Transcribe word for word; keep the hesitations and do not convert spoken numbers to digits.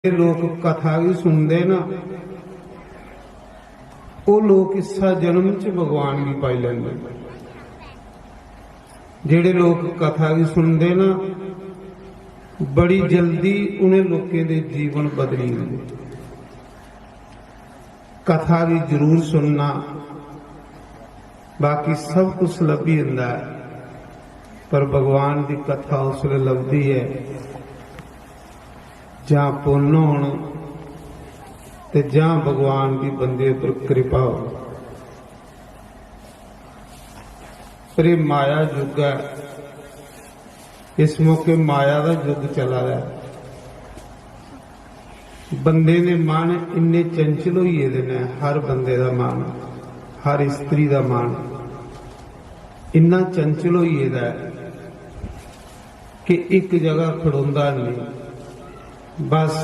लोक कथा गी सुनदे ना, ओह् लोक इस्सा जन्म च भगवान गी पाई लैंदे। जेह्ड़े लोक कथा गी सुनदे ना, बड़ी जल्दी उ'नें लोकें दे जीवन बदली जंदे। कथा गी जरूर सुनना, बाकी सब कुछ लब्भी जंदा ऐ, पर भगवान दी कथा उसलै लभदी ऐ जां पुन्न होन ते जां भगवान दी बंदे उप्पर कृपा हो। पर एह् माया युग ऐ, इस मौके माया दा युग चला दा ऐ। बंदे दे मन इन्ने चंचल होई गेदे न, हर बंदे दा मन, हर स्त्री दा मन इन्ना चंचल होई गेदा ऐ कि इक जगह खड़ोंदा नेईं। बस